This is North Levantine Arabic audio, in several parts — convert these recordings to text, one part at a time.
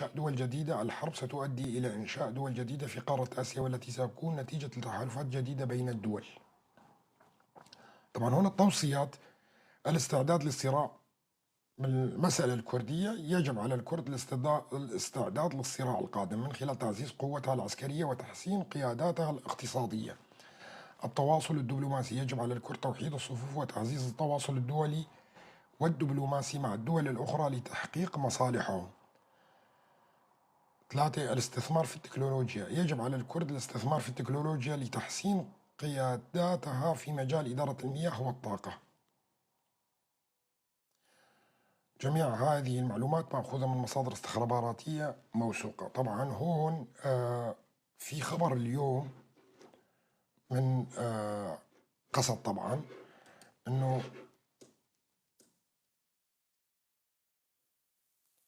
إنشاء دول جديدة. الحرب ستؤدي إلى إنشاء دول جديدة في قارة آسيا، والتي ستكون نتيجة لتحالفات جديدة بين الدول. طبعا هنا التوصيات: الاستعداد للصراع بالمسألة الكردية، يجب على الكرد الاستعداد للصراع القادم من خلال تعزيز قوتها العسكرية وتحسين قياداتها الاقتصادية. التواصل الدبلوماسي، يجب على الكرد توحيد الصفوف وتعزيز التواصل الدولي والدبلوماسي مع الدول الأخرى لتحقيق مصالحهم. 3، الاستثمار في التكنولوجيا، يجب على الكرد الاستثمار في التكنولوجيا لتحسين قياداتها في مجال إدارة المياه والطاقة. جميع هذه المعلومات مأخوذة من مصادر استخباراتية موثوقة. طبعا هون في خبر اليوم من قسد، طبعا أنه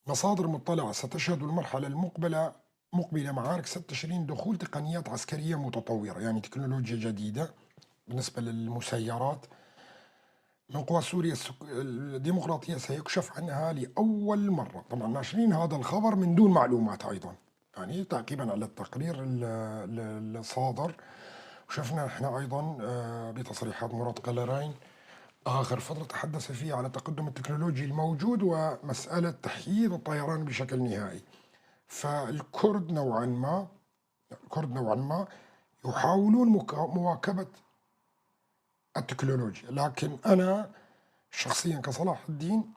مصادر مطلعة ستشهد المرحلة المقبلة مقبلة معارك 6 تشرين دخول تقنيات عسكرية متطورة، يعني تكنولوجيا جديدة بالنسبة للمسيرات من قوى سوريا الديمقراطية سيكشف عنها لأول مرة. طبعا ناشرين هذا الخبر من دون معلومات أيضا، يعني تعقيبا على التقرير الصادر. وشفنا احنا أيضا بتصريحات مراد قلرين آخر فترة تحدث فيها على التقدم التكنولوجي الموجود ومسألة تحييد الطيران بشكل نهائي. فالكرد نوعا ما، الكرد نوعا ما يحاولون مواكبة التكنولوجيا، لكن أنا شخصيا كصلاح الدين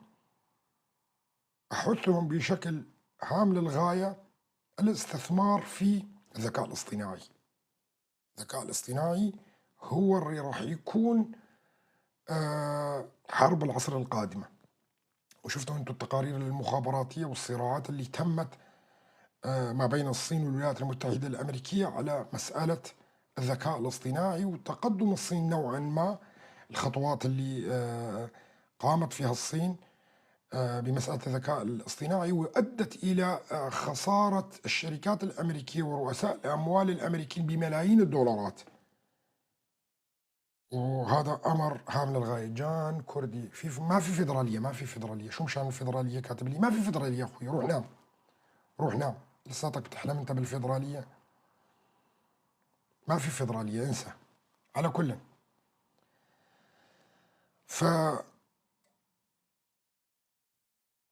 أحثهم بشكل هام للغاية الاستثمار في الذكاء الاصطناعي. الذكاء الاصطناعي هو اللي راح يكون حرب العصر القادمة. وشفتوا أنتم التقارير المخابراتية والصراعات اللي تمت ما بين الصين والولايات المتحدة الأمريكية على مسألة الذكاء الاصطناعي وتقدم الصين نوعا ما، الخطوات اللي قامت فيها الصين بمسألة الذكاء الاصطناعي وأدت إلى خسارة الشركات الأمريكية ورؤساء الأموال الأمريكيين بملايين الدولارات، وهذا أمر هام للغاية. جان كردي في ما في فيدرالية، ما في فيدرالية، شو مشان الفيدرالية؟ كاتب لي ما في فيدرالية. يا أخوي روح نام، روح نام، لساتك بتحلم أنت بالفيدرالية؟ ما في فيدرالية، انسى. على كل، ف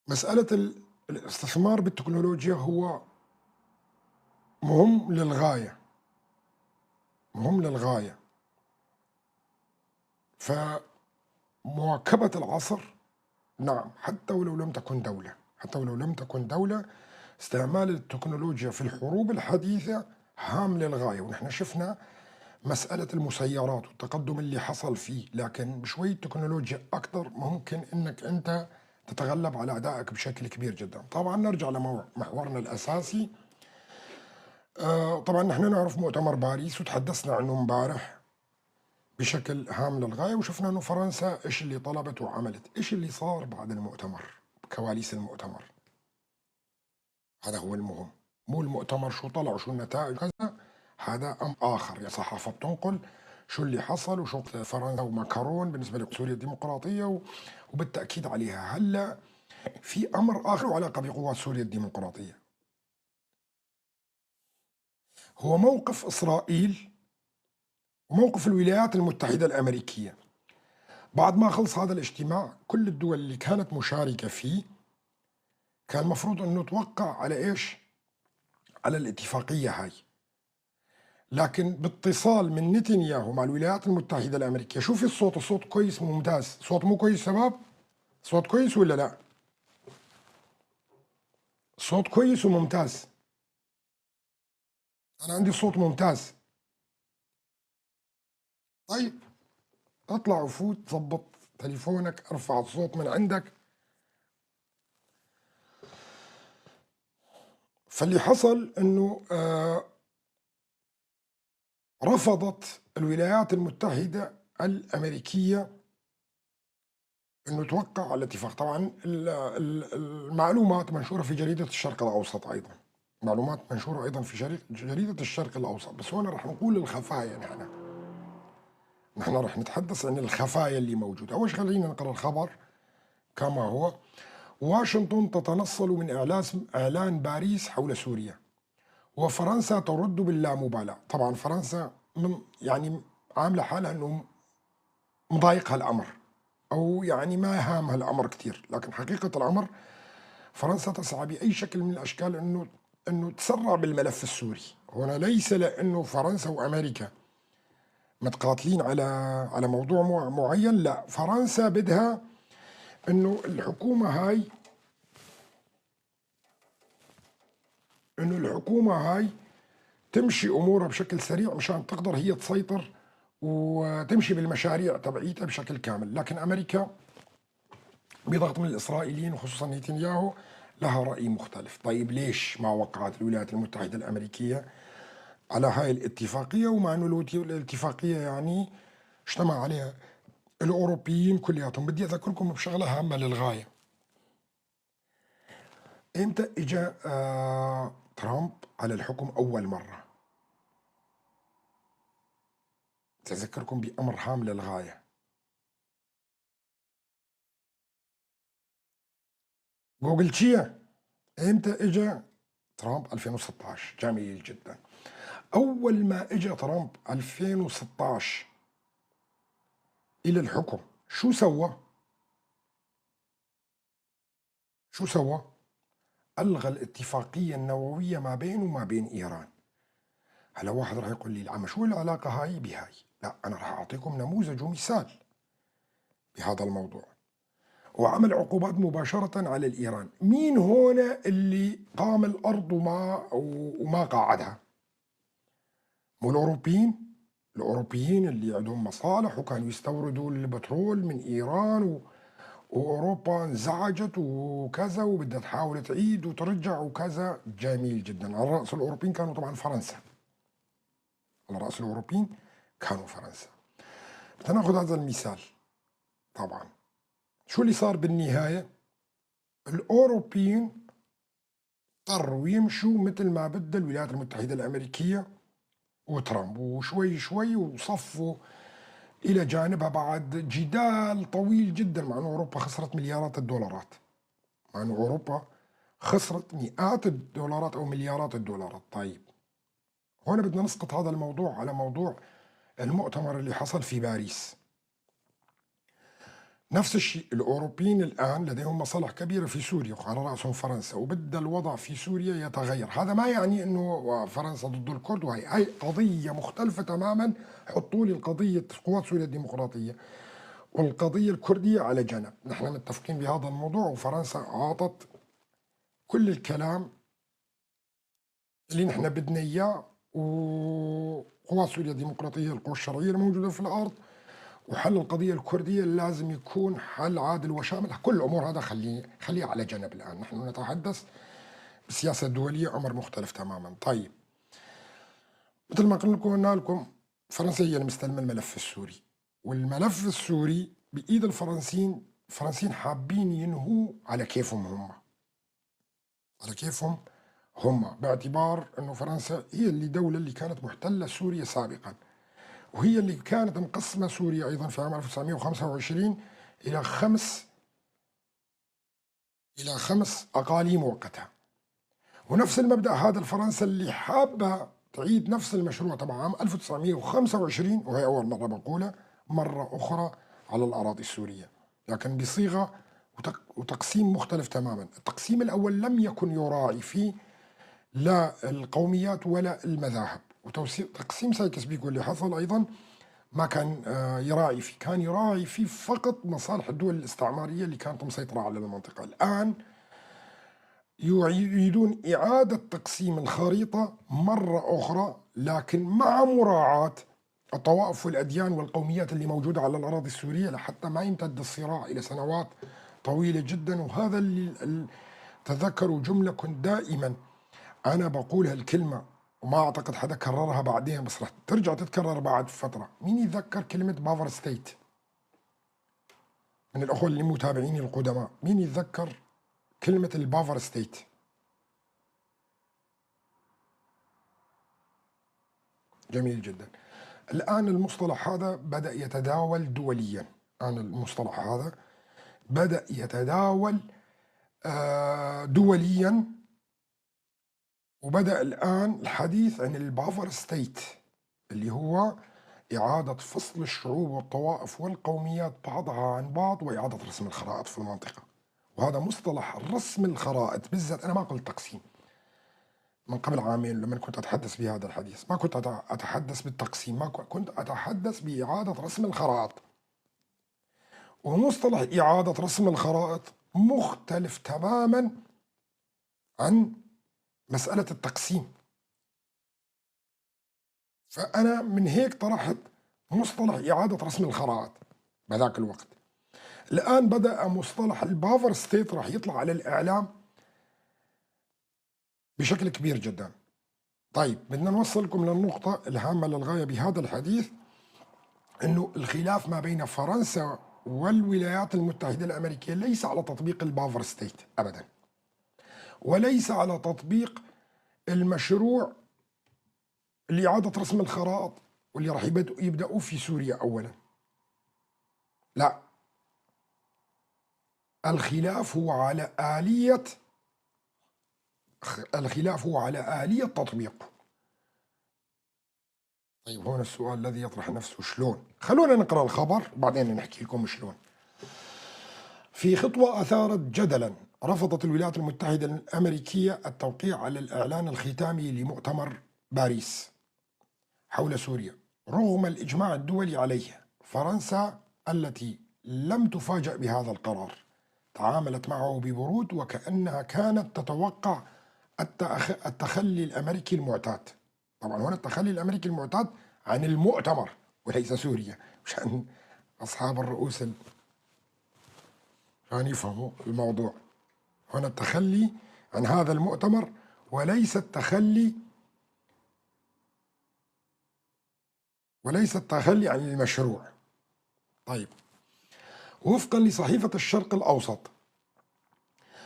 مسألة الاستثمار بالتكنولوجيا هو مهم للغاية، مهم للغاية. فمواكبة العصر نعم، حتى ولو لم تكن دولة، حتى ولو لم تكن دولة، استعمال التكنولوجيا في الحروب الحديثة هام للغاية. ونحن شفنا مسألة المسيرات والتقدم اللي حصل فيه، لكن بشوية تكنولوجيا أكثر ممكن أنك أنت تتغلب على أعدائك بشكل كبير جدا. طبعا نرجع لمحورنا الأساسي. طبعا نحن نعرف مؤتمر باريس وتحدثنا عنه امبارح بشكل هام للغاية، وشفنا أنه فرنسا إيش اللي طلبت وعملت، إيش اللي صار بعد المؤتمر، كواليس المؤتمر. هذا هو المهم، مو المؤتمر شو طلع وشو النتائج كذا، هذا أمر آخر. يا صحافة بتنقل شو اللي حصل وشو فرنسا وماكرون بالنسبة لسوريا الديمقراطية وبالتأكيد عليها. هلا في أمر آخر علاقة بقوات سوريا الديمقراطية، هو موقف إسرائيل وموقف الولايات المتحدة الأمريكية. بعد ما خلص هذا الاجتماع كل الدول اللي كانت مشاركة فيه كان المفروض أنه توقع على إيش؟ على الاتفاقية هاي. لكن باتصال من نتنياهو مع الولايات المتحدة الأمريكية، شوفي الصوت، الصوت كويس ممتاز، صوت مو كويس شباب؟ صوت كويس ولا لا؟ صوت كويس وممتاز، أنا عندي صوت ممتاز. طيب اطلع وفوت، ظبط تليفونك، ارفع الصوت من عندك. فاللي حصل انه رفضت الولايات المتحدة الأمريكية انه توقع على الاتفاق. طبعا المعلومات منشورة في جريدة الشرق الأوسط أيضا، معلومات منشورة أيضا في جريدة الشرق الأوسط، بس هون رح نقول الخفايا. نحن رح نتحدث عن الخفايا اللي موجودة. أول شيء خلينا نقرأ الخبر كما هو. واشنطن تتنصل من إعلان باريس حول سوريا، وفرنسا ترد باللامبالاة. طبعا فرنسا يعني عاملة حالها أنه مضايقها الأمر، أو يعني ما هامها الأمر كثير، لكن حقيقة الأمر فرنسا تسعى بأي شكل من الأشكال أنه تسرع بالملف السوري. هنا ليس لأنه فرنسا وأمريكا متقاتلين على موضوع معين، لا، فرنسا بدها أنه الحكومة هاي تمشي أمورها بشكل سريع مشان تقدر هي تسيطر وتمشي بالمشاريع تبعيتها بشكل كامل. لكن أمريكا بضغط من الإسرائيليين وخصوصا نتنياهو لها رأي مختلف. طيب ليش ما وقعت الولايات المتحدة الأمريكية على هاي الاتفاقية؟ ومع أنه الاتفاقية يعني اجتمع عليها الأوروبيين كلياتهم. بدي أذكركم بشغلة هامة للغاية. إمتى إجا ترامب على الحكم أول مرة؟ أتذكركم بأمر هام للغاية. جوجل تشيا إمتى إجا ترامب؟ 2016. جميل جدا. أول ما إجا ترامب 2016 إلى الحكم شو سوى؟ شو سوى؟ ألغى الاتفاقية النووية ما بينه وما بين إيران. هلا واحد راح يقول لي العم شو العلاقة هاي بهاي؟ لا، أنا راح أعطيكم نموذج ومثال بهذا الموضوع. وعمل عقوبات مباشرة على الإيران. مين هون اللي قام الأرض وما قاعدها؟ مو الأوروبيين؟ الأوروبيين اللي عندهم مصالح وكانوا يستوردوا البترول من إيران وأوروبا انزعجت وكذا وبدها تحاول تعيد وترجع وكذا. جميل جدا. على رأس الأوروبيين كانوا طبعا فرنسا. على رأس الأوروبيين كانوا فرنسا. بدنا ناخذ هذا المثال. طبعا شو اللي صار بالنهاية؟ الأوروبيين اضطروا يمشوا مثل ما بدها الولايات المتحدة الأمريكية وترامب، وشوي شوي وصفوا إلى جانبها بعد جدال طويل جدا، مع أن أوروبا خسرت مليارات الدولارات، مع أن أوروبا خسرت مئات الدولارات أو مليارات الدولارات. طيب هون بدنا نسقط هذا الموضوع على موضوع المؤتمر اللي حصل في باريس. نفس الشيء الأوروبيين الآن لديهم مصالح كبيرة في سوريا وعلى رأسهم فرنسا، وبدأ الوضع في سوريا يتغير. هذا ما يعني أنه فرنسا ضد الكرد، وهي هي قضية مختلفة تماما. حطوا لي القضية قوات سوريا الديمقراطية والقضية الكردية على جنب، نحن متفقين بهذا الموضوع، وفرنسا عاطت كل الكلام اللي نحن بدنا إياه، وقوات سوريا الديمقراطية القوى الشرعية الموجودة في الأرض، وحل القضية الكردية لازم يكون حل عادل وشامل. كل الأمور هذا خليه على جنب الآن، نحن نتحدث بالسياسة الدولية، أمر مختلف تماما. طيب مثل ما قلنا لكم فرنسا هي المستلمة الملف السوري، والملف السوري بإيد الفرنسيين. الفرنسيين حابين ينهوا على كيفهم هم، على كيفهم هم، باعتبار أنه فرنسا هي اللي دولة اللي كانت محتلة سوريا سابقا، وهي اللي كانت مقسمة سوريا أيضا في عام 1925 إلى خمس أقاليم وقتها. ونفس المبدأ هذا الفرنسا اللي حابة تعيد نفس المشروع تبع عام 1925، وهي أول مرة بقولها، مرة أخرى على الأراضي السورية، لكن بصيغة وتقسيم مختلف تماما. التقسيم الأول لم يكن يراعي فيه لا القوميات ولا المذاهب، وتقسيم سايكس بيكو اللي حصل أيضا ما كان يراعي فيه، كان يراعي فيه فقط مصالح الدول الاستعمارية اللي كانت مسيطرة على المنطقة. الآن يريدون إعادة تقسيم الخريطة مرة أخرى، لكن مع مراعاة الطوائف والأديان والقوميات اللي موجودة على الأراضي السورية، لحتى ما يمتد الصراع إلى سنوات طويلة جدا. وهذا اللي تذكروا جملة كنت دائما أنا بقولها الكلمة، وما أعتقد حدا كررها بعدين، بس راح ترجع تتكرر بعد فترة. مين يتذكر كلمة buffer state؟ من الأخوة اللي متابعيني القدماء، مين يتذكر كلمة ال buffer state؟ جميل جدا. الآن المصطلح هذا بدأ يتداول دوليا، الآن المصطلح هذا بدأ يتداول دوليا، وبدأ الآن الحديث عن ال buffer state اللي هو إعادة فصل الشعوب والطوائف والقوميات بعضها عن بعض وإعادة رسم الخرائط في المنطقة. وهذا مصطلح رسم الخرائط بالذات، أنا ما قلت تقسيم من قبل عامين لما كنت أتحدث بهذا الحديث، ما كنت أتحدث بالتقسيم، ما كنت أتحدث بإعادة رسم الخرائط. ومصطلح إعادة رسم الخرائط مختلف تماما عن مسألة التقسيم. فأنا من هيك طرحت مصطلح إعادة رسم الخرائط بهذاك الوقت. الآن بدأ مصطلح ال buffer state راح يطلع على الإعلام بشكل كبير جدا. طيب بدنا نوصلكم للنقطة الهامة للغاية بهذا الحديث، أنه الخلاف ما بين فرنسا والولايات المتحدة الأمريكية ليس على تطبيق ال buffer state أبدا، وليس على تطبيق المشروع لإعادة رسم الخرائط واللي راح يبدأوا في سوريا أولا. لا، الخلاف هو على آلية، الخلاف هو على آلية تطبيقه. طيب هون السؤال الذي يطرح نفسه شلون؟ خلونا نقرأ الخبر وبعدين نحكي لكم شلون. في خطوة أثارت جدلا، رفضت الولايات المتحدة الأمريكية التوقيع على الإعلان الختامي لمؤتمر باريس حول سوريا رغم الإجماع الدولي عليه. فرنسا التي لم تفاجأ بهذا القرار تعاملت معه ببرود وكأنها كانت تتوقع التخلي الأمريكي المعتاد. طبعا هنا التخلي الأمريكي المعتاد عن المؤتمر وليس سوريا، مشان أصحاب الرؤوس عشان يفهموا الموضوع. هنا التخلي عن هذا المؤتمر وليس التخلي، وليس التخلي عن المشروع. طيب وفقا لصحيفة الشرق الأوسط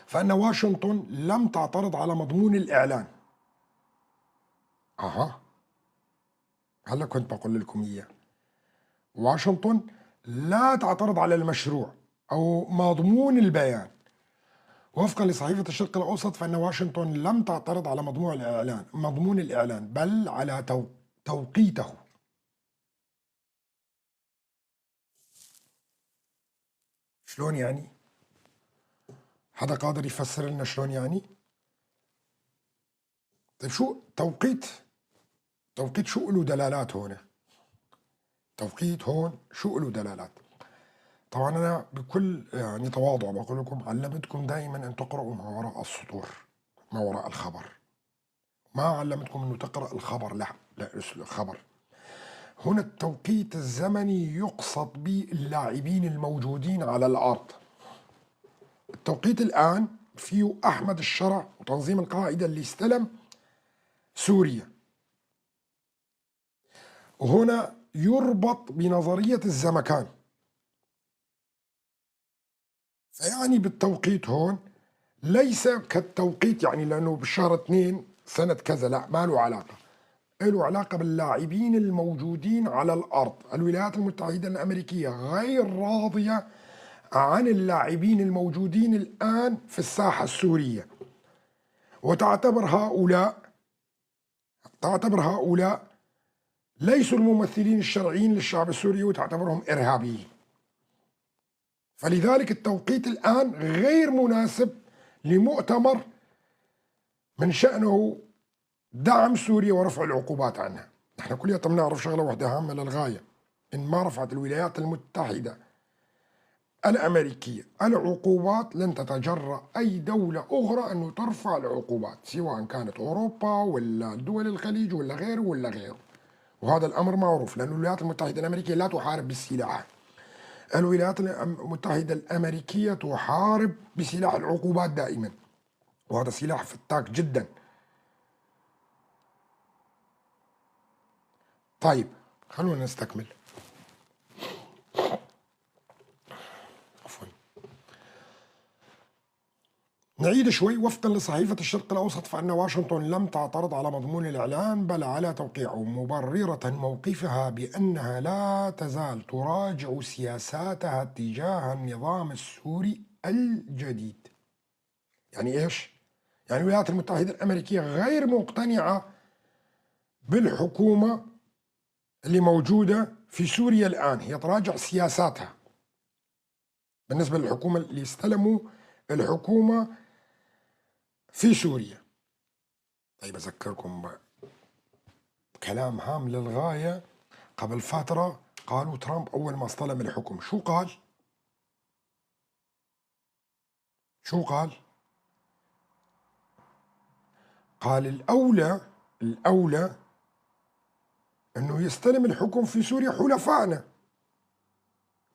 فإن واشنطن لم تعترض على مضمون الإعلان. أها، هلا كنت بقول لكم إياه، واشنطن لا تعترض على المشروع أو مضمون البيان. وفقا لصحيفة الشرق الأوسط فإن واشنطن لم تعترض على مضمون الإعلان بل على توقيته. شلون يعني؟ حدا قادر يفسر لنا شلون يعني؟ طيب شو توقيت؟ توقيت شو له دلالات هون؟ توقيت هون شو له دلالات؟ طبعا أنا بكل يعني تواضع بقول لكم علمتكم دائما أن تقرأوا ما وراء السطور، ما وراء الخبر. ما علمتكم أنه تقرأ الخبر، لا لا الخبر. هنا التوقيت الزمني يقصد به اللاعبين الموجودين على الأرض. التوقيت الآن فيه أحمد الشرع وتنظيم القاعدة اللي استلم سوريا، وهنا يربط بنظرية الزمكان. فيعني بالتوقيت هون ليس كالتوقيت يعني لأنه بالشهر 2 سنة كذا، لا ما له علاقة، له علاقة باللاعبين الموجودين على الأرض. الولايات المتحدة الأمريكية غير راضية عن اللاعبين الموجودين الآن في الساحة السورية، وتعتبر هؤلاء ليسوا الممثلين الشرعيين للشعب السوري وتعتبرهم إرهابيين. فلذلك التوقيت الآن غير مناسب لمؤتمر من شأنه دعم سوريا ورفع العقوبات عنها. نحن كلنا بنعرف شغلة واحدة هامة للغاية، إن ما رفعت الولايات المتحدة الأمريكية العقوبات لن تتجرأ أي دولة أخرى أنه ترفع العقوبات، سواء كانت أوروبا ولا دول الخليج ولا غيره ولا غيره. وهذا الأمر معروف، لأن الولايات المتحدة الأمريكية لا تحارب بالسلاح. الولايات المتحدة الأمريكية تحارب بسلاح العقوبات دائما، وهذا سلاح فتاك جدا. طيب خلونا نستكمل. عفوا، نعيد شوي. وفقا لصحيفة الشرق الأوسط فإن واشنطن لم تعترض على مضمون الإعلان بل على توقيعه، مبررة موقفها بأنها لا تزال تراجع سياساتها تجاه النظام السوري الجديد. يعني إيش؟ يعني الولايات المتحدة الأمريكية غير مقتنعة بالحكومة اللي موجودة في سوريا الآن، هي تراجع سياساتها بالنسبة للحكومة اللي استلموا الحكومة في سوريا. طيب أذكركم كلام هام للغاية. قبل فترة قالوا ترامب أول ما استلم الحكم شو قال؟ شو قال؟ قال الأولى أنه يستلم الحكم في سوريا حلفائنا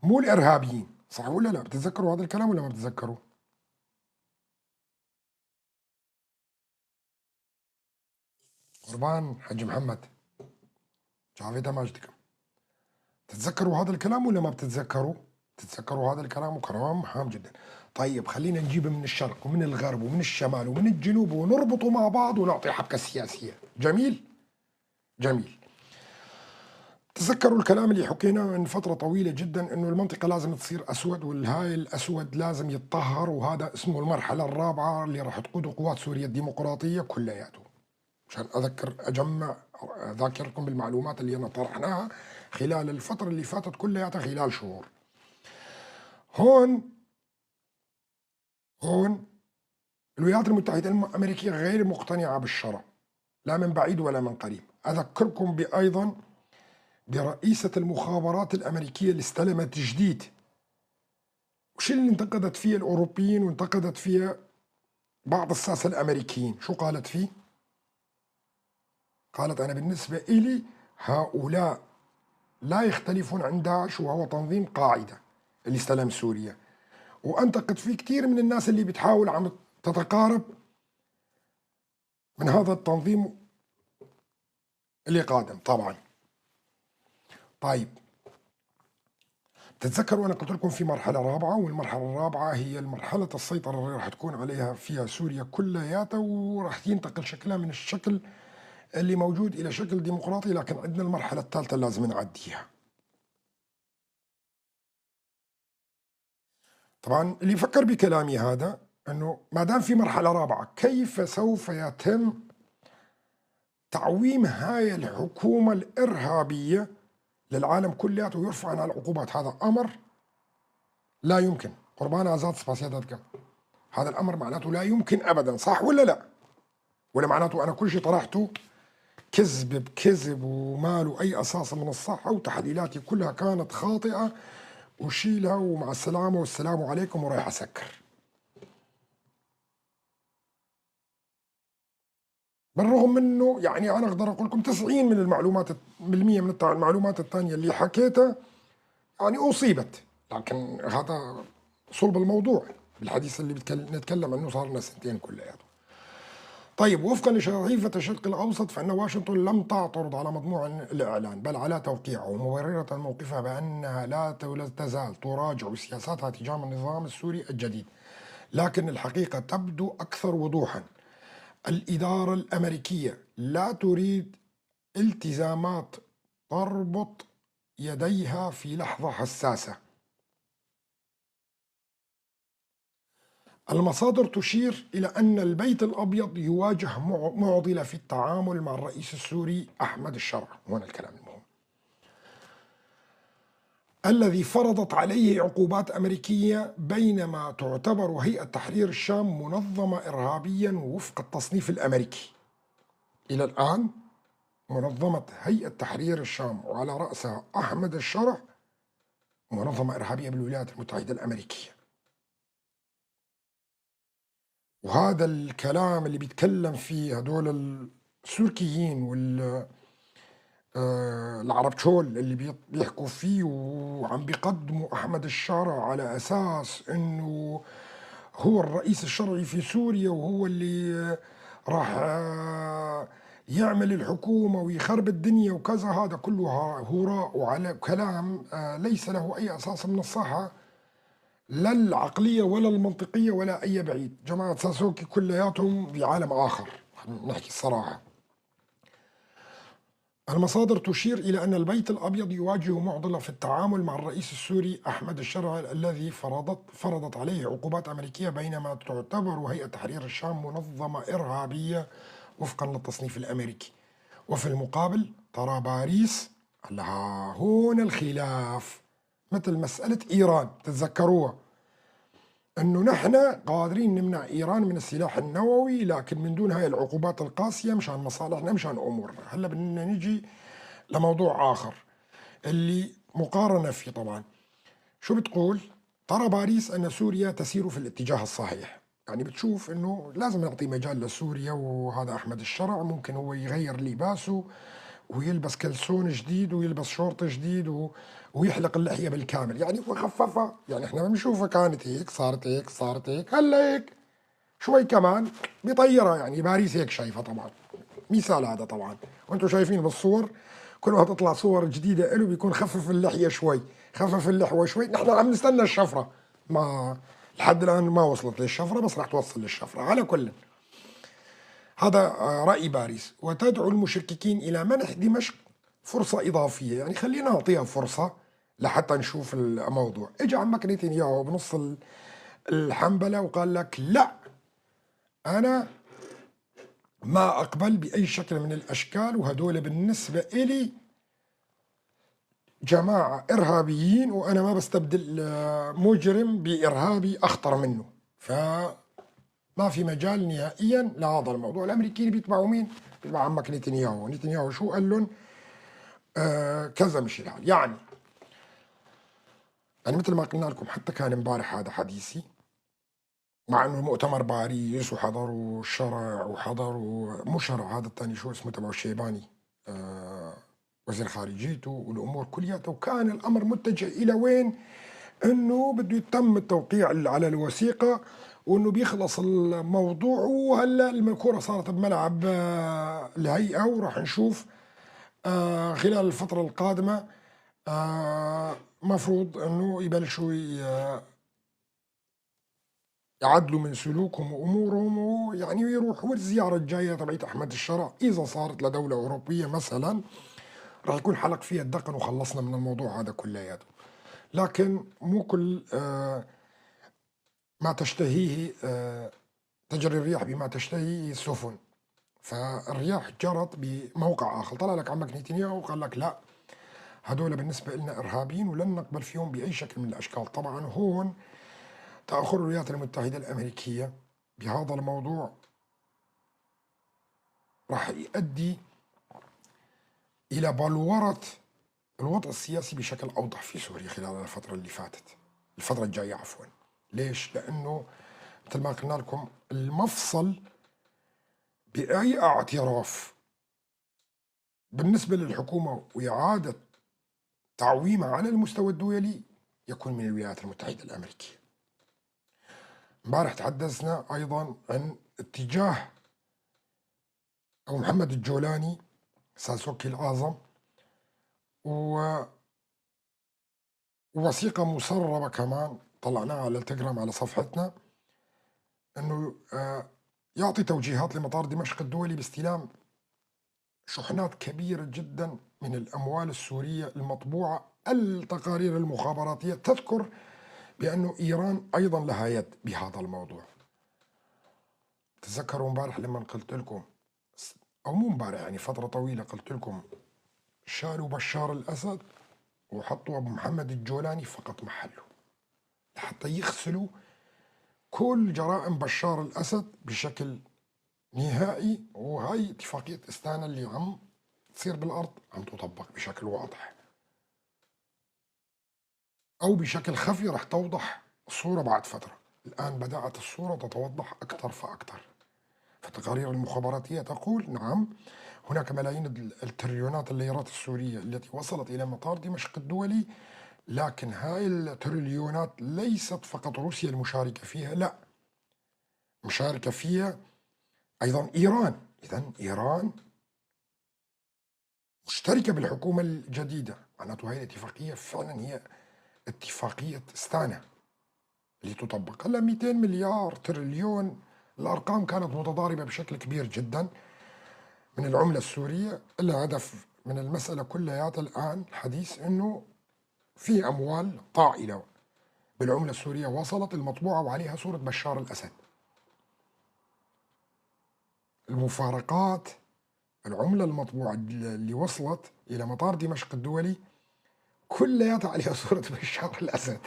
مو الإرهابيين، صح ولا لا؟ بتتذكروا هذا الكلام ولا ما بتتذكروا؟ قربان حج محمد شافيتها ماجدكم، تتذكروا هذا الكلام ولا ما بتتذكروا؟ تتذكروا هذا الكلام، وكلام هام جدا. طيب خلينا نجيب من الشرق ومن الغرب ومن الشمال ومن الجنوب ونربطه مع بعض ونعطي حبكة سياسية. جميل؟ جميل. تذكروا الكلام اللي حكيناه من فترة طويلة جدا، انه المنطقة لازم تصير اسود، والهاي الاسود لازم يتطهر، وهذا اسمه المرحلة الرابعة اللي راح تقوده قوات سوريا الديمقراطية كلياته. عشان اذكر اجمع اذاكركم بالمعلومات اللي انا طرحناها خلال الفترة اللي فاتت كلياتها خلال شهور. هون الولايات المتحدة الأمريكية غير مقتنعة بالشرع، لا من بعيد ولا من قريب. أذكركم بأيضا برئيسة المخابرات الأمريكية اللي استلمت جديد، وش اللي انتقدت فيه الأوروبيين وانتقدت فيه بعض الساسة الأمريكيين؟ شو قالت فيه؟ قالت أنا بالنسبة إلي هؤلاء لا يختلفون عن داعش، وهو تنظيم قاعدة اللي استلم سوريا، وأنتقد فيه كثير من الناس اللي بتحاول عم تتقارب من هذا التنظيم اللي قادم طبعا. طيب تتذكروا أنا قلت لكم في مرحلة رابعة، والمرحلة الرابعة هي المرحلة السيطرة اللي راح تكون عليها فيها سوريا كلياتها، وراح ينتقل شكلها من الشكل اللي موجود إلى شكل ديمقراطي، لكن عندنا المرحلة الثالثة لازم نعديها. طبعا اللي يفكر بكلامي هذا أنه ما دام في مرحلة رابعة كيف سوف يتم تعويم هاي الحكومة الإرهابية للعالم كلياته ويرفع عنها العقوبات؟ هذا أمر لا يمكن. قربان آزاد سباسياداتكم، هذا الأمر معناته لا يمكن أبدا، صح ولا لا؟ ولا معناته أنا كل شيء طرحته كذب بكذب وما له أي أساس من الصحة، وتحليلاتي كلها كانت خاطئة، وشيلها ومع السلامة والسلام عليكم ورايح أسكر. بالرغم منه يعني أنا أقدر أقول لكم 90 من المعلومات بالمية من المعلومات الثانية اللي حكيتها يعني أصيبت، لكن هذا صلب الموضوع بالحديث اللي نتكلم عنه صار لنا سنتين كلياته. طيب وفقا لصحيفة الشرق الأوسط فإن واشنطن لم تعترض على مضمون الإعلان بل على توقيعه، مبررة موقفها بأنها لا تزال تراجع سياساتها تجاه النظام السوري الجديد، لكن الحقيقة تبدو أكثر وضوحا. الإدارة الأمريكية لا تريد التزامات تربط يديها في لحظة حساسة. المصادر تشير إلى أن البيت الأبيض يواجه معضلة في التعامل مع الرئيس السوري أحمد الشرع، هنا الكلام المهم، الذي فرضت عليه عقوبات أمريكية، بينما تعتبر هيئة تحرير الشام منظمة إرهابيا وفق التصنيف الأمريكي. إلى الآن منظمة هيئة تحرير الشام وعلى رأسها أحمد الشرع منظمة إرهابية بالولايات المتحدة الأمريكية. وهذا الكلام اللي بيتكلم فيه هدول السوركيين وال العرب شول اللي بيحكوا فيه وعم بيقدموا أحمد الشرع على أساس إنه هو الرئيس الشرعي في سوريا وهو اللي راح يعمل الحكومة ويخرب الدنيا وكذا، هذا كله هراء وعلى كلام ليس له أي أساس من الصحة، لا العقلية ولا المنطقية ولا أي بعيد. جماعة ساسوكي كلياتهم بعالم آخر، نحكي الصراحة. المصادر تشير إلى أن البيت الأبيض يواجه معضلة في التعامل مع الرئيس السوري أحمد الشرع الذي فرضت عليه عقوبات أمريكية، بينما تعتبر هيئة تحرير الشام منظمة إرهابية وفقا للتصنيف الأمريكي. وفي المقابل ترى باريس، لها هون الخلاف مثل مسألة إيران، تتذكروها أنه نحن قادرين نمنع إيران من السلاح النووي لكن من دون هاي العقوبات القاسية مشان مصالحنا مشان أمورنا. هلا بدنا نجي لموضوع آخر اللي مقارنة فيه طبعا. شو بتقول؟ ترى باريس أن سوريا تسير في الاتجاه الصحيح، يعني بتشوف أنه لازم نعطي مجال لسوريا، وهذا أحمد الشرع ممكن هو يغير لباسه ويلبس كلسون جديد ويلبس شورت جديد ويحلق اللحية بالكامل، يعني وخففها، يعني احنا بنشوفها كانت هيك صارت هيك صارت هيك هلا هيك شوي كمان بيطيرها، يعني باريس هيك شايفة طبعا، مثال هذا طبعا، وانتم شايفين بالصور كل ما تطلع صور جديدة له بيكون خفف اللحية شوي، خفف اللحوة شوي. نحن عم نستنى الشفرة، ما لحد الآن ما وصلت للشفرة بس راح توصل للشفرة. على كل هذا رأي باريس، وتدعو المشككين إلى منح دمشق فرصة إضافية، يعني خلينا نعطيها فرصة لحتى نشوف الموضوع. اجى عمك نتنياهو بنص الحنبلة وقال لك لا، أنا ما أقبل بأي شكل من الأشكال، وهدول بالنسبة إلي جماعة إرهابيين وأنا ما بستبدل مجرم بإرهابي أخطر منه، فما في مجال نهائيا لهذا الموضوع. الأمريكيين بيتبعوا مين؟ بيتبعوا عمك نتنياهو. نتنياهو شو قال لهم؟ كذا مشي الحال. يعني مثل ما قلنا لكم حتى كان امبارح هذا حديثي، مع انه مؤتمر باريس وحضروا الشرع وحضروا مو شرع هذا الثاني شو اسمه تبع الشيباني وزير خارجيته والامور كلياته، وكان الامر متجه الى وين؟ انه بده يتم التوقيع على الوثيقه وانه بيخلص الموضوع، وهلا الكره صارت بملعب الهيئه، وراح نشوف خلال الفتره القادمه مفروض انه يبلشوا يعدلوا من سلوكهم وامورهم، ويعني يروحوا. الزياره الجايه تبعت احمد الشرع اذا صارت لدوله اوروبيه مثلا راح يكون حلق فيها الدقن وخلصنا من الموضوع هذا كلياته. لكن مو كل ما تشتهيه تجري الرياح بما تشتهيه السفن، فالرياح جرت بموقع اخر. طلع لك عمك نتنياهو وقال لك لا، هدول بالنسبه لنا ارهابيين ولن نقبل فيهم باي شكل من الاشكال. طبعا هون تأخر الولايات المتحدة الأمريكية بهذا الموضوع راح يؤدي إلى بلورة الوضع السياسي بشكل أوضح في سوريا خلال الفترة اللي فاتت، الفترة الجاية عفوا. ليش؟ لأنه مثل ما قلنا لكم المفصل بأي اعتراف بالنسبة للحكومة وإعادة تعويمها على المستوى الدولي يكون من الولايات المتحدة الأمريكية. امبارح تحدثنا أيضا عن اتجاه أبو محمد الجولاني ساسوكي الأعظم، ووثيقة مسربة كمان طلعناها على التليجرام على صفحتنا، أنه يعطي توجيهات لمطار دمشق الدولي باستلام شحنات كبيرة جدا من الأموال السورية المطبوعة. التقارير المخابراتية تذكر بأنه إيران أيضا لها يد بهذا الموضوع. تذكروا امبارح لما قلت لكم، أو مو امبارح يعني فترة طويلة، قلت لكم شالوا بشار الأسد وحطوا أبو محمد الجولاني فقط محله لحتى يغسلوا كل جرائم بشار الأسد بشكل نهائي. وهي اتفاقية استانا اللي عم تصير بالأرض عم تطبق بشكل واضح أو بشكل خفي، رح توضح الصورة بعد فترة. الآن بدأت الصورة تتوضح أكثر فأكثر. فالتقارير المخابراتية تقول نعم هناك ملايين التريليونات الليرات السورية التي وصلت إلى مطار دمشق الدولي، لكن هاي التريليونات ليست فقط روسيا المشاركة فيها، لا، مشاركة فيها أيضا إيران. إذن إيران مشتركة بالحكومة الجديدة، معناته هاي الاتفاقية فعلا هي اتفاقية استانا اللي تطبق. هلا 200 مليار تريليون، الأرقام كانت متضاربة بشكل كبير جدا من العملة السورية. الهدف من المسألة كلياتها الآن الحديث إنه في أموال طائلة بالعملة السورية وصلت المطبوعة وعليها صورة بشار الأسد. المفارقات، العملة المطبوعة اللي وصلت إلى مطار دمشق الدولي كلياتها عليها صورة بشار الأسد.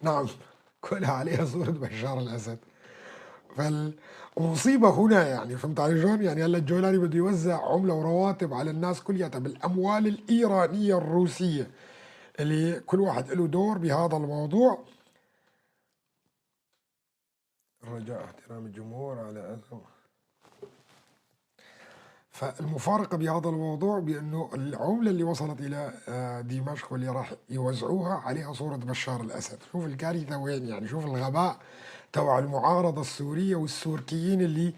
نعم، كلها عليها صورة بشار الأسد. فالمصيبة هنا يعني، فهمت علي شلون؟ يعني هلا الجولاني بده يوزع عملة ورواتب على الناس كلياتها بالأموال الإيرانية الروسية اللي كل واحد له دور بهذا الموضوع. رجاء احترام الجمهور على أسم. فالمفارقة بهذا الموضوع بأنه العملة اللي وصلت إلى دمشق واللي راح يوزعوها عليها صورة بشار الأسد. شوف الكارثة وين، يعني شوف الغباء تبع المعارضة السورية والسوركيين اللي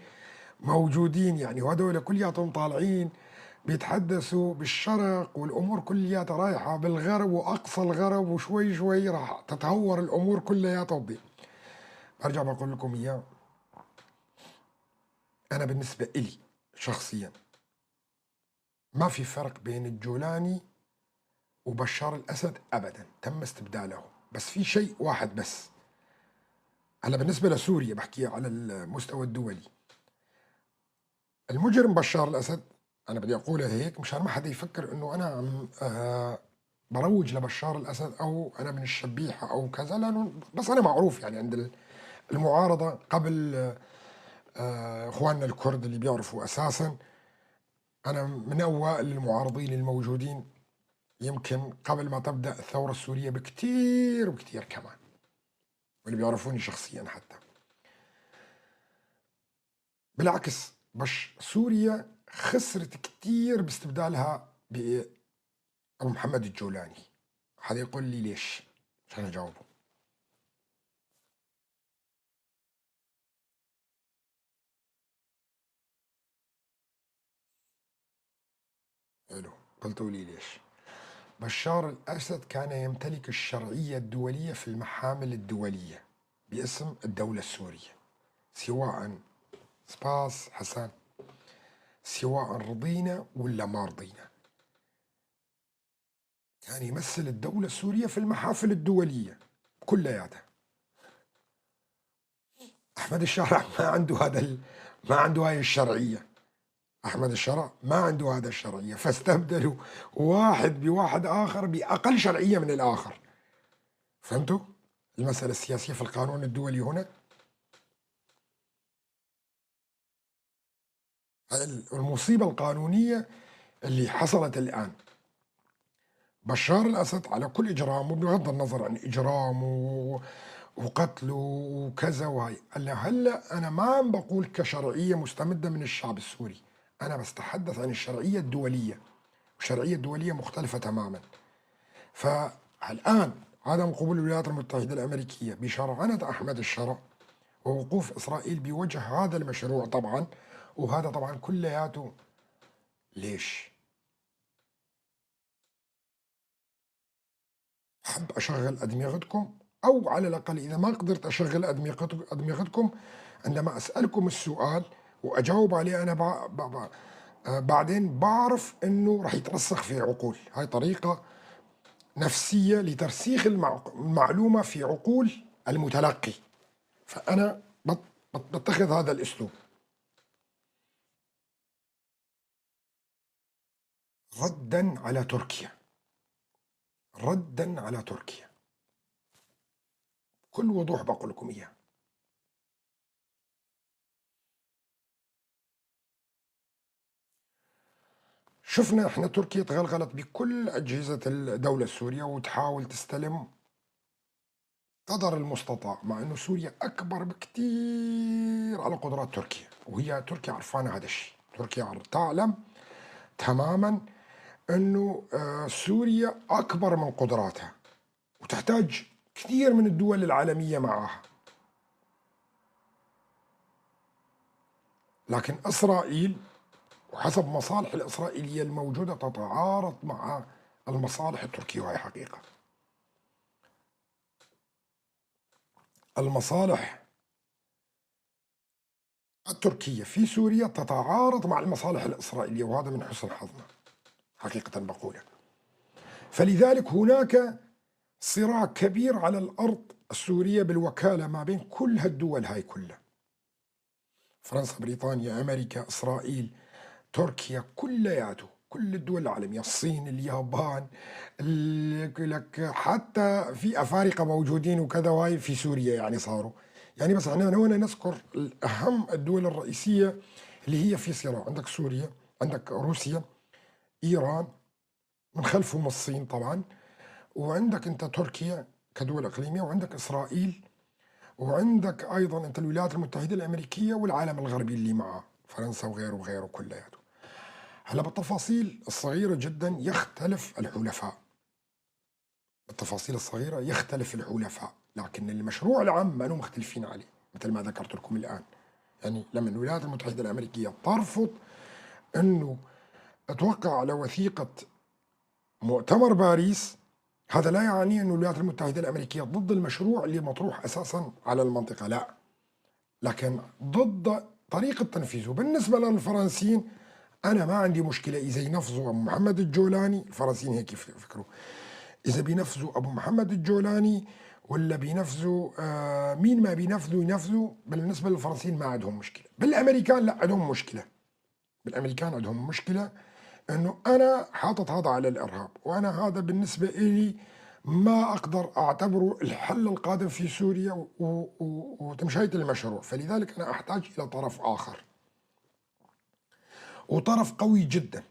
موجودين، يعني وهذول كلياتهم طالعين بيتحدثوا بالشرق والأمور كلياتها رايحة بالغرب وأقصى الغرب، وشوي شوي راح تتهور الأمور كلياتها وتضيع. برجع بقول لكم إياه، أنا بالنسبة إلي شخصيا ما في فرق بين الجولاني وبشار الأسد أبدا، تم استبداله، بس في شيء واحد بس. هلا بالنسبة لسوريا بحكي على المستوى الدولي، المجرم بشار الأسد أنا بدي أقولها هيك مشان ما حدا يفكر إنه أنا عم بروج لبشار الأسد أو أنا من الشبيحة أو كذا، لأنه بس أنا معروف يعني عند المعارضة قبل إخواننا الكرد اللي بيعرفوا أساساً أنا من أوائل المعارضين الموجودين يمكن قبل ما تبدأ الثورة السورية بكتير وكتير كمان، واللي بيعرفوني شخصيا حتى. بالعكس بس سوريا خسرت كتير باستبدالها بأبو محمد الجولاني. حدا يقول لي ليش؟ عشان أجاوبه. حلو، قلتوا لي ليش؟ بشار الأسد كان يمتلك الشرعية الدولية في المحامل الدولية باسم الدولة السورية، سواء سباس حسن، سواء رضينا ولا ما رضينا، كان يمثل الدولة السورية في المحافل الدولية كلياتها. أحمد الشرع ما عنده هذا ما عنده هاي الشرعية، أحمد الشرع ما عنده هذا الشرعية، فاستبدلوا واحد بواحد آخر بأقل شرعية من الآخر. فهمتوا المسألة السياسية في القانون الدولي هنا؟ المصيبة القانونية اللي حصلت الآن، بشار الأسد على كل إجرامه بغض النظر عن إجرامه وقتله وكذا وهي، هلا أنا ما عم بقول كشرعية مستمدة من الشعب السوري، أنا بستحدث عن الشرعية الدولية، والشرعية الدولية مختلفة تماما. فالآن عدم قبول الولايات المتحدة الأمريكية بشرعنة أحمد الشرع ووقوف إسرائيل بوجه هذا المشروع طبعا، وهذا طبعا كلياته ليش؟ أحب أشغل أدمغتكم، أو على الأقل إذا ما قدرت أشغل أدمغتكم عندما أسألكم السؤال وأجاوب عليه أنا بعدين بعرف إنه راح يترسخ في عقول. هاي طريقة نفسية لترسيخ المعلومة في عقول المتلقي، فأنا بتخذ هذا الأسلوب. ردا على تركيا، ردا على تركيا بكل وضوح بقول لكم إياه. شفنا احنا تركيا تغلغلت بكل أجهزة الدولة السورية وتحاول تستلم قدر المستطاع، مع انه سوريا اكبر بكثير على قدرات تركيا، وهي تركيا عرفانة هذا الشيء. تركيا تعلم تماما انه سوريا اكبر من قدراتها وتحتاج كثير من الدول العالمية معها. لكن اسرائيل وحسب مصالح الإسرائيلية الموجودة تتعارض مع المصالح التركية، وهي حقيقة. المصالح التركية في سوريا تتعارض مع المصالح الإسرائيلية، وهذا من حسن حظنا حقيقة بقولها. فلذلك هناك صراع كبير على الأرض السورية بالوكالة ما بين كل هالدول هاي كلها، فرنسا، بريطانيا، أمريكا، إسرائيل، تركيا، كلياته، كل الدول العالمية، الصين، اليابان، لك حتى في أفارقة موجودين وكذا وهاي في سوريا يعني صاروا. يعني بس احنا هنا نذكر الأهم الدول الرئيسية اللي هي في صراع. عندك سوريا، عندك روسيا، إيران، من خلفهم الصين طبعا، وعندك أنت تركيا كدول إقليمية، وعندك إسرائيل، وعندك أيضا أنت الولايات المتحدة الأمريكية والعالم الغربي اللي معه فرنسا وغيره وغيره كلياته. هلا بالتفاصيل الصغيرة جدا يختلف الحلفاء، بالتفاصيل الصغيرة يختلف الحلفاء، لكن المشروع العام ما مختلفين عليه مثل ما ذكرت لكم الآن. يعني لما الولايات المتحدة الأمريكية ترفض أنه توقع على وثيقة مؤتمر باريس، هذا لا يعني أن الولايات المتحدة الأمريكية ضد المشروع اللي مطروح أساسا على المنطقة، لا، لكن ضد طريقة تنفيذه. بالنسبة للفرنسيين أنا ما عندي مشكلة إذا ينفذوا أبو محمد الجولاني، الفرنسيين هيك يفكروا، إذا بينفذوا أبو محمد الجولاني ولا بينفذوا مين ما بينفذوا ينفذوا، بالنسبة للفرنسيين ما عندهم مشكلة. بالأمريكان لا، عندهم مشكلة. بالأمريكان عندهم مشكلة أنه أنا حاطط هذا على الإرهاب، وأنا هذا بالنسبة إلي ما أقدر أعتبره الحل القادم في سوريا وتمشية المشروع، فلذلك أنا أحتاج إلى طرف آخر وطرف قوي جدا.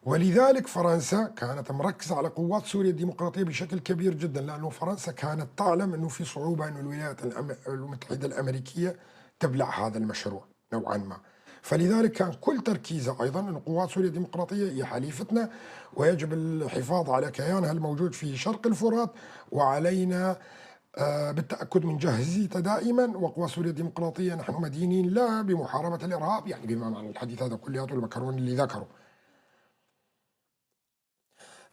ولذلك فرنسا كانت مركزة على قوات سوريا الديمقراطية بشكل كبير جدا، لأنه فرنسا كانت تعلم أنه في صعوبة أن الولايات المتحدة الأمريكية تبلع هذا المشروع نوعا ما، فلذلك كان كل تركيزه أيضا أن قوات سوريا الديمقراطية هي حليفتنا ويجب الحفاظ على كيانها الموجود في شرق الفرات، وعلينا بالتأكد من جاهزيتها دائما، وقوى سوريا الديمقراطية نحن مدينين لها بمحاربة الإرهاب، يعني بما معنى الحديث هذا كلياته المكرون اللي ذكره.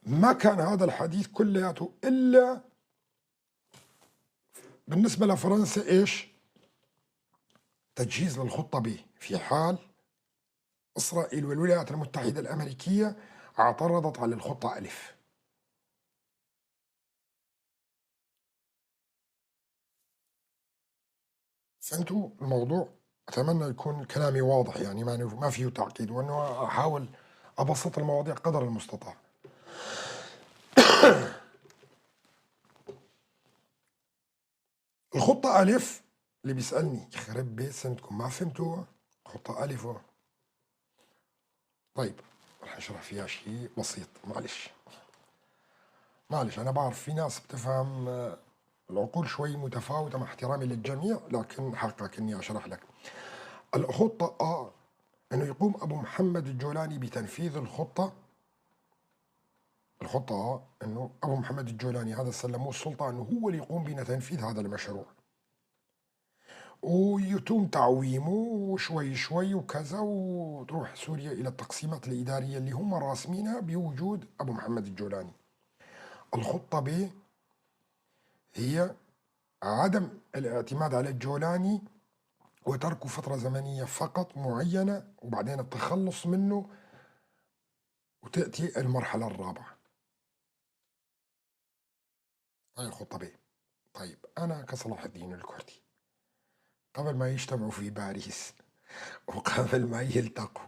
ما كان هذا الحديث كلياته إلا بالنسبة لفرنسا إيش؟ تجهيز للخطة ب في حال إسرائيل والولايات المتحدة الأمريكية اعترضت على الخطة ألف. فهمتوا الموضوع؟ أتمنى يكون كلامي واضح، يعني ما فيه تعقيد، وأنه أحاول أبسط المواضيع قدر المستطاع. الخطة ألف اللي بيسألني يخرب بيت سنتكم ما فهمتوها؟ خطة ألف. طيب رح أشرح فيها شيء بسيط، معلش معلش، أنا بعرف في ناس بتفهم العقول شوي متفاوتة مع احترامي للجميع، لكن حقك إني أشرح لك. الخطة أ أنه يقوم أبو محمد الجولاني بتنفيذ الخطة. الخطة أ أنه أبو محمد الجولاني هذا سلموه السلطة أنه هو اللي يقوم بتنفيذ هذا المشروع، ويتم تعويمه وشوي شوي وكذا، وتروح سوريا إلى التقسيمات الإدارية اللي هم راسمينها بوجود أبو محمد الجولاني. الخطة ب هي عدم الاعتماد على الجولاني وتركه فترة زمنية فقط معينة وبعدين التخلص منه، وتأتي المرحلة الرابعة. هاي الخطة ب. طيب أنا كصلاح الدين الكردي قبل ما يجتمعوا في باريس وقبل ما يلتقوا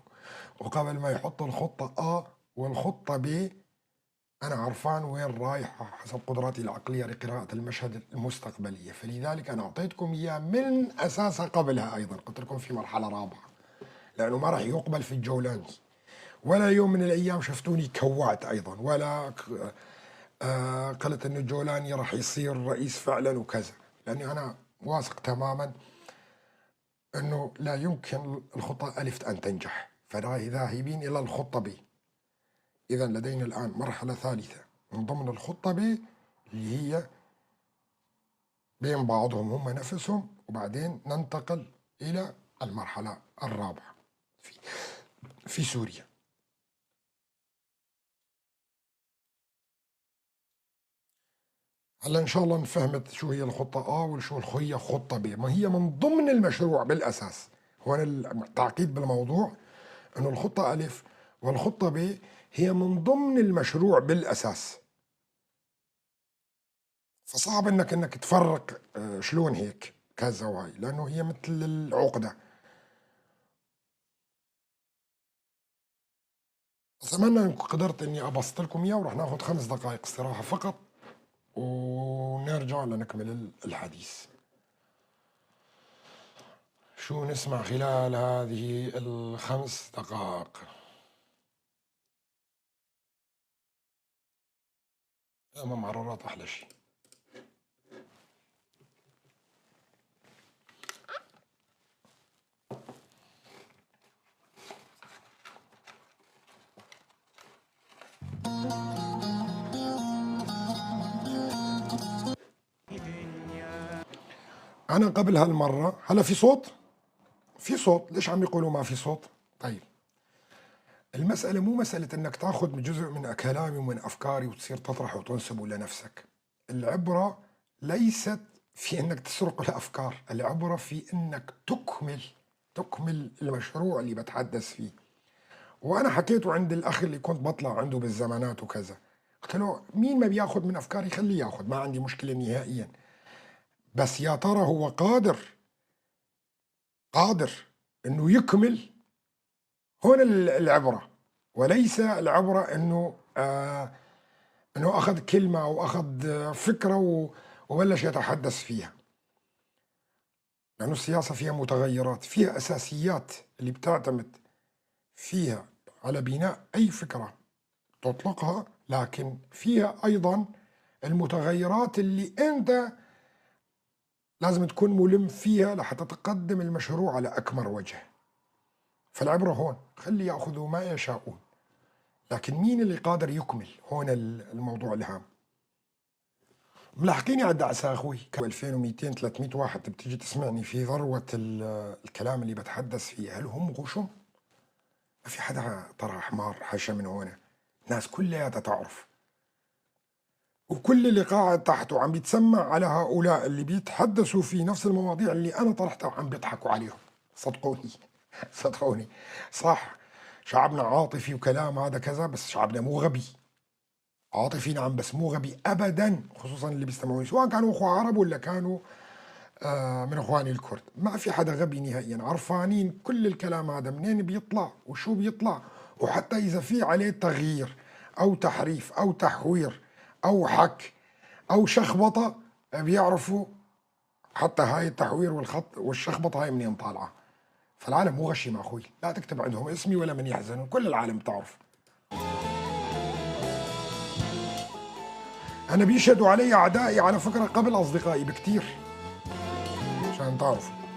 وقبل ما يحطوا الخطة أ والخطة ب، أنا عرفان وين رايح حسب قدراتي العقلية لقراءة المشهد المستقبلية، فلذلك أنا أعطيتكم إياه من أساسها قبلها أيضا، قلت لكم في مرحلة رابعة، لأنه ما راح يقبل في الجولاني. ولا يوم من الأيام شفتوني كوعت أيضا، ولا قلت أن الجولاني راح يصير رئيس فعلا وكذا، لأني أنا واثق تماما أنه لا يمكن الخطة ألف أن تنجح، فذاهبين إلى الخطة ب. إذا لدينا الآن مرحلة ثالثة من ضمن الخطة ب اللي هي بين بعضهم هم نفسهم، وبعدين ننتقل إلى المرحلة الرابعة في سوريا. هلا إن شاء الله نفهمت شو هي الخطة أ وشو هي خطة ب، ما هي من ضمن المشروع بالأساس، هون التعقيد بالموضوع أنه الخطة ألف والخطة ب هي من ضمن المشروع بالأساس، فصعب انك تفرق شلون هيك كذا وهي، لأنه هي مثل العقدة. أتمنى أنكم قدرت إني أبسط لكم إياه، وراح ناخذ 5 دقائق استراحة فقط ونرجع لنكمل الحديث. شو نسمع خلال هذه ال5 دقائق؟ أمام عرارات أحلى شيء. أنا قبل هالمرة، هلا في صوت؟ في صوت، ليش عم يقولوا ما في صوت؟ طيب المسألة مو مسألة أنك تأخذ جزء من كلامي ومن أفكاري وتصير تطرح وتنسبه لنفسك. العبرة ليست في أنك تسرق الأفكار، العبرة في أنك تكمل المشروع اللي بتحدث فيه. وأنا حكيته عند الأخ اللي كنت بطلع عنده بالزمانات وكذا، قلت له مين ما بياخذ من أفكاري خليه ياخذ، ما عندي مشكلة نهائيا، بس يا ترى هو قادر أنه يكمل؟ هون العبرة، وليس العبرة أنه أخذ كلمة أو أخذ فكرة وبلش يتحدث فيها. لأنه السياسة فيها متغيرات، فيها أساسيات اللي بتعتمد فيها على بناء أي فكرة تطلقها، لكن فيها أيضا المتغيرات اللي أنت لازم تكون ملم فيها لحتى تقدم المشروع على أكمل وجه. فالعبرة هون خلي يأخذوا ما يشاءون، لكن مين اللي قادر يكمل؟ هون الموضوع الهام. ملاحقيني على الدعسة أخوي، 2200 300 واحد بتيجي تسمعني في ذروة الكلام اللي بتحدث فيه. هل هم غشم؟ ما في حدا ترى حمار حشا من هون، الناس كلها تعرف، وكل اللي قاعد تحته عم بيتسمع على هؤلاء اللي بيتحدثوا في نفس المواضيع اللي أنا طرحتها وعم بيضحكوا عليهم. صدقوني صدقوني، صح شعبنا عاطفي وكلام هذا كذا، بس شعبنا مو غبي. عاطفي نعم، بس مو غبي أبدا، خصوصا اللي بيستمعوني سواء كانوا أخوة عرب ولا كانوا من أخواني الكرد. ما في حدا غبي نهائيا، عرفانين كل الكلام هذا منين بيطلع وشو بيطلع، وحتى إذا في عليه تغيير أو تحريف أو تحوير أو حك أو شخبطة بيعرفوا حتى هاي التحوير والخط والشخبطة هاي منين طالعة. فالعالم مو غشيم أخوي، لا تكتب عندهم اسمي ولا من يحزنون، كل العالم تعرف. أنا بيشهدوا علي أعدائي على فكرة قبل أصدقائي بكتير، عشان تعرفوا.